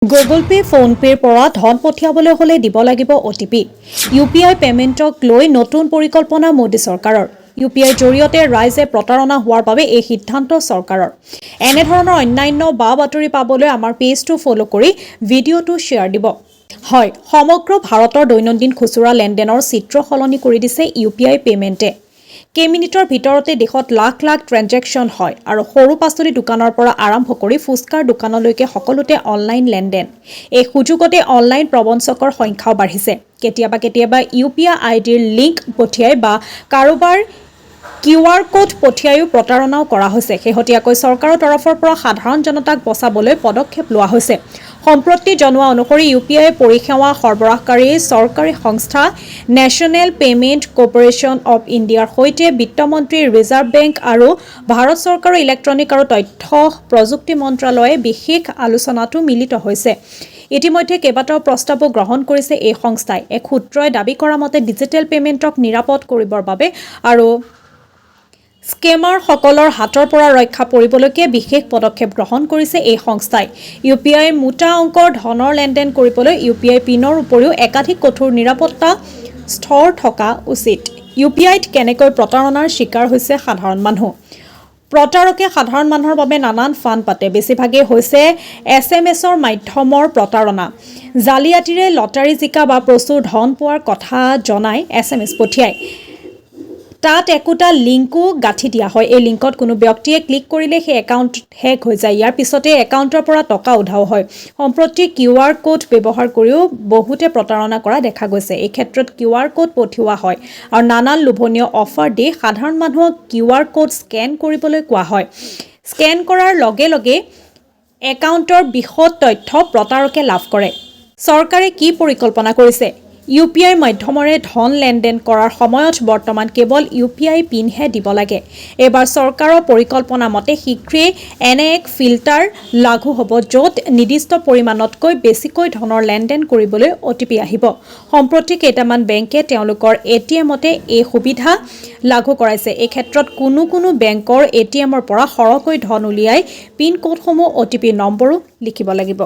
Google pay', ফোনপে'ৰ পৰা ধন পঠিয়াবলৈ হ'লে দিব লাগিব অ'টিপি। ইউপিআই পে'মেণ্টক লৈ নতুন পৰিকল্পনা মোদী চৰকাৰৰ। ইউপিআইৰ জৰিয়তে ৰাইজে প্ৰতাৰণা হোৱাৰ বাবে এই সিদ্ধান্ত চৰকাৰৰ। এনেধৰণৰ অন্যান্য বা বাতৰি পাবলৈ আমাৰ পেজটো ফ'ল' কৰি ভিডিঅ'টো শ্বেয়াৰ দিব। হয়, সমগ্ৰ ভাৰতৰ দৈনন্দিন খুচুৰা লেনদেনৰ চিত্ৰ সলনি কৰি দিছে ইউপিআই পে'মেণ্টে। কেইমিনিটৰ ভিতৰতে দেশত লাখ লাখ ট্ৰেঞ্জেকশ্যন হয় আৰু সৰু পাচলি দোকানৰ পৰা আৰম্ভ কৰি ফুচকাৰ দোকানলৈকে সকলোতে অনলাইন লেনদেন। এই সুযোগতে অনলাইন প্ৰবঞ্চকৰ সংখ্যাও বাঢ়িছে। কেতিয়াবা কেতিয়াবা ইউপিআই আইডিৰ লিংক পঠিয়াই বা কাৰোবাৰ কিউআৰ কোড পঠিয়াইও প্ৰতাৰণাও কৰা হৈছে। শেহতীয়াকৈ চৰকাৰৰ তৰফৰ পৰা সাধাৰণ জনতাক বচাবলৈ পদক্ষেপ লোৱা হৈছে। সম্প্ৰতি জনোৱা অনুসৰি ইউপিআই পৰিসেৱা সৰবৰাহকাৰী চৰকাৰী সংস্থা নেশ্যনেল পে'মেণ্ট কৰ্পৰেশ্যন অৱ ইণ্ডিয়াৰ সৈতে বিত্তমন্ত্ৰী, ৰিজাৰ্ভ বেংক আৰু ভাৰত চৰকাৰৰ ইলেক্ট্ৰনিক আৰু তথ্য প্ৰযুক্তি মন্ত্ৰালয়ে বিশেষ আলোচনাতো মিলিত হৈছে। ইতিমধ্যে কেইবাটাও প্ৰস্তাৱো গ্ৰহণ কৰিছে এই সংস্থাই। এক সূত্ৰই দাবী কৰা মতে ডিজিটেল পে'মেণ্টক নিৰাপদ কৰিবৰ বাবে আৰু স্কেমাৰসকলৰ হাতৰ পৰা ৰক্ষা পৰিবলৈকে বিশেষ পদক্ষেপ গ্ৰহণ কৰিছে এই সংস্থাই। ইউপিআইৰ মোটা অংকৰ ধনৰ লেনদেন কৰিবলৈ ইউপিআই পিনৰ উপৰিও একাধিক কঠোৰ নিৰাপত্তা স্তৰ থকা উচিত। ইউপিআইত কেনেকৈ প্ৰতাৰণাৰ চিকাৰ হৈছে সাধাৰণ মানুহ? প্ৰতাৰকে সাধাৰণ মানুহৰ বাবে নানান ফান্দ পাতে। বেছিভাগেই হৈছে এছএমএছৰ মাধ্যমৰ প্ৰতাৰণা। জালিয়াতিৰে লটাৰী জিকা বা প্ৰচুৰ ধন পোৱাৰ কথা জনাই এছএমএছ পঠিয়ায়। তাত একোটা লিংকো গাঁঠি দিয়া হয়। এই লিংকত কোনো ব্যক্তিয়ে ক্লিক কৰিলে সেই একাউণ্ট হেক হৈ যায়। ইয়াৰ পিছতে একাউণ্টৰ পৰা টকা উধাও হয়। সম্প্ৰতি কিউআৰ কোড ব্যৱহাৰ কৰিও বহুতে প্ৰতাৰণা কৰা দেখা গৈছে। এই ক্ষেত্ৰত কিউআৰ কোড পঠিওৱা হয় আৰু নানান লোভনীয় অফাৰ দি সাধাৰণ মানুহক কিউআৰ কোড স্কেন কৰিবলৈ কোৱা হয়। স্কেন কৰাৰ লগে লগে একাউণ্টৰ বিশদ তথ্য প্ৰতাৰকে লাভ কৰে। চৰকাৰে কি পৰিকল্পনা কৰিছে? ইউপিআইৰ মাধ্যমেৰে ধন লেনদেন কৰাৰ সময়ত বৰ্তমান কেৱল ইউপিআই পিনহে দিব লাগে। এইবাৰ চৰকাৰৰ পৰিকল্পনা মতে শীঘ্ৰেই এনে এক ফিল্টাৰ লাগু হ'ব, য'ত নিৰ্দিষ্ট পৰিমাণতকৈ বেছিকৈ ধনৰ লেনদেন কৰিবলৈ অ'টিপি আহিব। সম্প্ৰতি কেইটামান বেংকে তেওঁলোকৰ এটিএমতে এই সুবিধা লাগু কৰাইছে। এই ক্ষেত্ৰত কোনো কোনো বেংকৰ এটিএমৰ পৰা সৰহকৈ ধন উলিয়াই পিন কোডসমূহ, অ'টিপি নম্বৰো লিখিব লাগিব।